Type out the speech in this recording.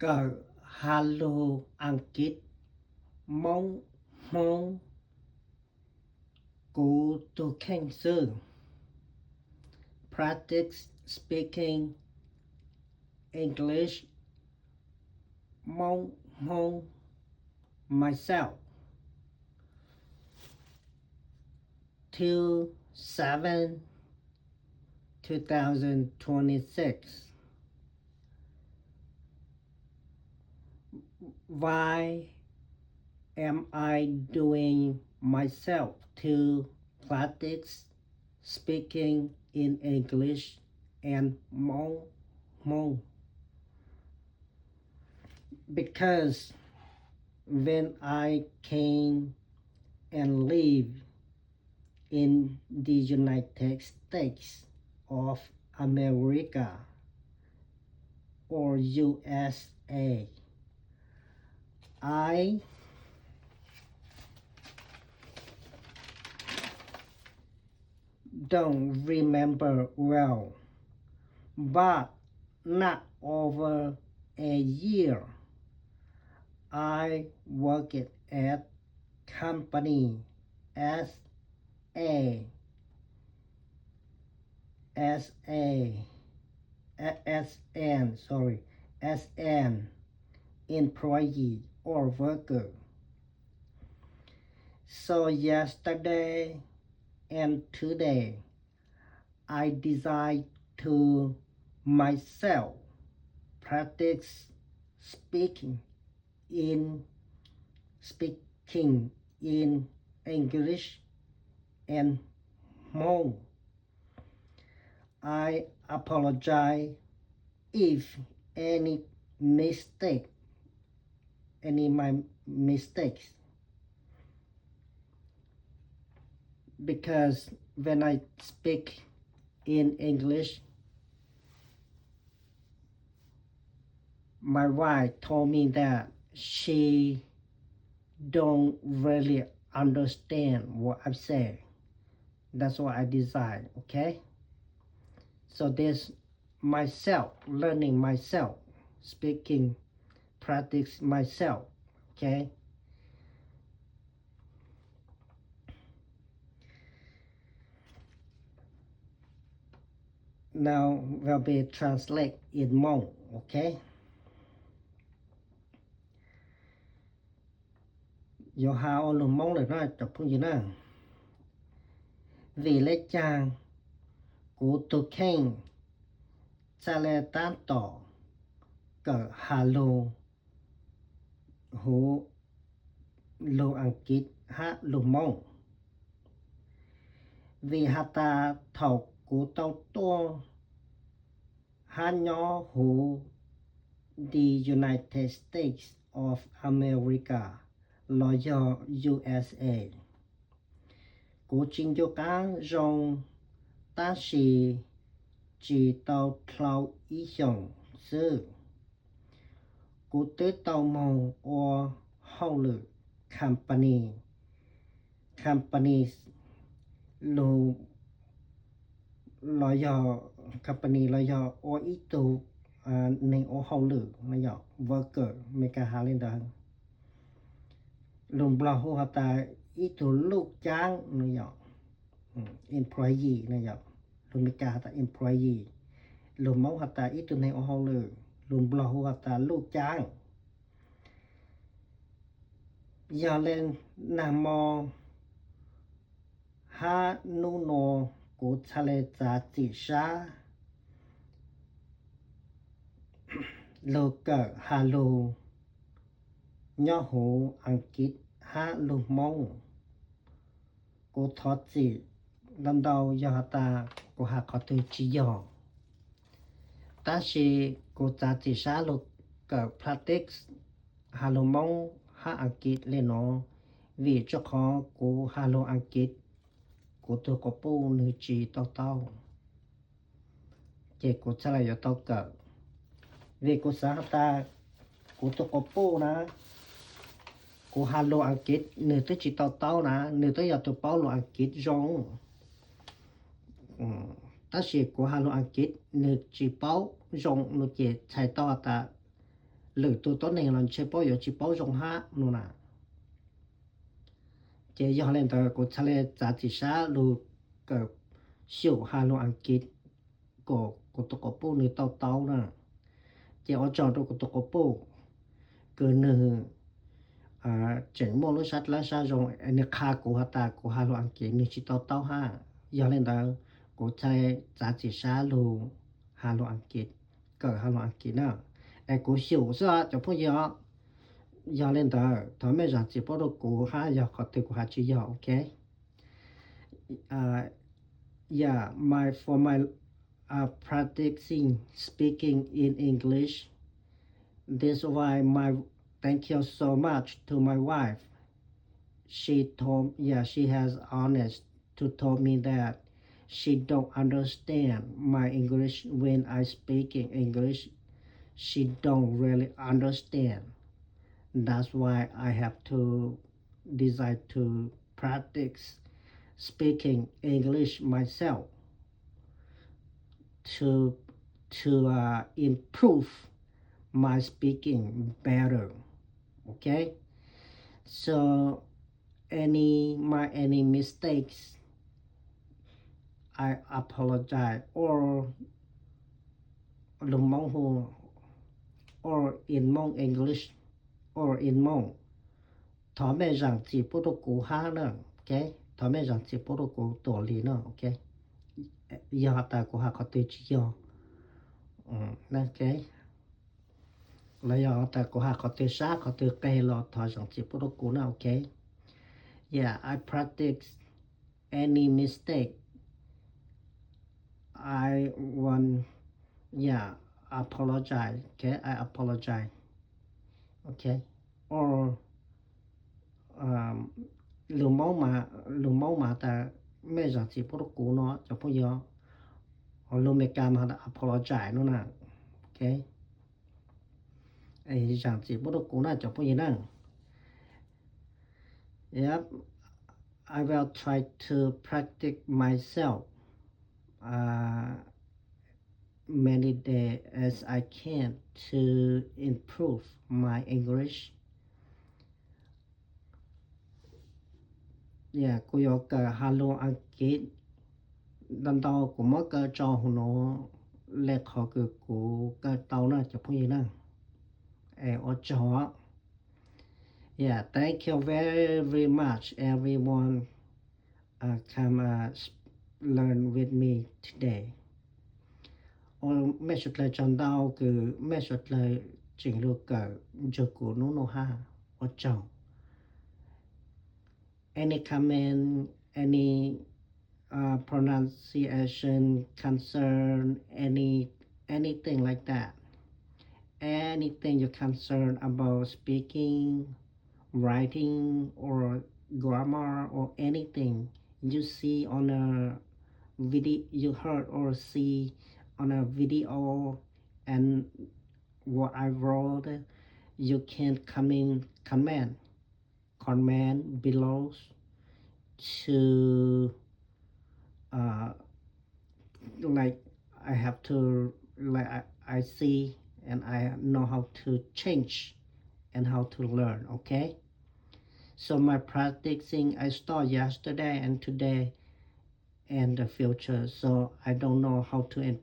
kawm has lug Askiv, Moob, Hmoob, kuv tug kheej xwb. Practice speaking English, Moob, Hmoob, myself. Two seven two thousand twenty-six. Why am I doing myself to practice speaking in English and Hmong? Hmong? Because when I came and lived in the United States of America or U S A, I don't remember well, but not over a year, I worked at company as a, as a, as an, sorry, as an employee or worker. So yesterday and today, I decide to myself practice speaking in, speaking in English and Hmong. I apologize if any mistake, any my mistakes, because when I speak in English, my wife told me that she don't really understand what I say. That's why I decide, okay? So this myself, learning myself, speaking, practice myself, okay? Now will be translate in Hmong, okay? Yuav has ua lug Moob lawm na cov phooj ywg na. Vim le caag kuv tug kheej txhaj le taab tom kawm has lug huv lug Askiv hab lug Moob? Vim has tas thaum kuv tau tuaj hab nyob huv the United States of America los yog U S A, kuv tsis ncu qab zoo, tab sis tsis tau dlhau ib xyoos xwb, kuv twb tau moog ua hauj lwm company, companies, lug los yog company los yog ua ib tug neeg ua hauj lwm no yom, worker, Meskas has le ntawd. Lug Nplog hu has tas ib tug luj caab no yom, employee no yom. Lug Meskas has tas employee, lug Moob has tas ib tug neeg ua hauj lwm, lug Nplog hu has tas luj caab. Yog le nag mo hab nub nua kuv txhaj le txav txim sab lug kawm has lug nyob huv Askiv hab lug Moob. Kuv thov txim ntau ntau yog has tas kuv has qhov twg tsis yog, tab sis kuv txav txim sab lug kawm practice has lug Moob hab Askiv le nuav, vim rua qhov kuv has lug Askiv, kuv tug quas puj nwg tsis tau taub, ces kuv txhaj le yuav tau kawm. Vim kuv xaav has tas kuv tug quas puj na, kuv has lug Askiv nwg twb tsis tau taub na, nwg twb yog tug paub lug Askiv zoo, tab sis kuv has lug Askiv nwg tsis paub zoo no ces txhais tau has tas lwm tus tuab neeg los ntshe paub yuav tsis paub zoo hab no na. Ces yog le ntawd kuv txhaj le txav txim sab lug kawm xyum has lug Askiv kom kuv tus quas puj nws tau taub na. Ces ua tsaug rau kuv tus quas puj kws nws tseem muaj lub sab dlab sab zoo es nws qha kuv has tas kuv has lug Askiv nws tsis tau taub hab. Yog le ntawd kuv txhaj le txav txim sab lug has lug Askiv, kawm has lug Askiv na. Es kuv xyum xwb os cov phooj ywg. Yog le ntawd thov mej zam txim pub rau kuv hab yog qhov twg kuv has tsis yog, ok? Uh, yeah, my for my uh, practicing speaking in English. This is why my thank you so much to my wife. She told, yeah, she has honest to told me that she don't understand my English when I speak in English. She don't really understand. That's why I have to decide to practice speaking English myself to to uh, improve my speaking better. Okay, so any my any mistakes, I apologize or lus Moob hu or in Moob English or in Moob. Thov mej zam txim pub rau kuv hab na, ok. Thov mej zam txim pub rau kuv tuam li no, ok. Yog tas kuv has qhov twg tsis yog, ok, los yog tas kuv has qhov twg sab qhov twg qeg los thov zam txim pub rau kuv na, ok. Yeah, I practice any mistake. I want, yeah, apologize. Okay, I apologize. Okay, or um, lus Moob mas, lus Moob mas tas mej zam txim pub rau kuv no cov phooj ywg. Lus Amelikas mas tas apologize no na. Okay, zam txim pub rau kuv na cov phooj ywg na. Yep, I will try to practice myself uh, many days as I can to improve my English. Yeah, kuv yuav kawm has lus Askiv ntau ntau, kuv muab kaw tso huv nuav le qhov kws kuv kaw tau na cov phooj ywg na. Es ua tsaug. Yeah, thank you very much everyone uh, come uh, learn with me today. Ua mej suav dlawg tsaug ntau kws mej suav dlawg tseem lug kawm nrug kuv nub nuav hab. Ua tsaug. Any comment, any uh, pronunciation concern, any anything like that. Anything you concern about speaking, writing, or grammar, or anything you see on a video, you heard or see on a video, and what I wrote, you can comment, comment comment below to uh, like I have to, like I, I see and I know how to change and how to learn, okay? So my practicing I start yesterday and today and the future. So I don't know how to improve.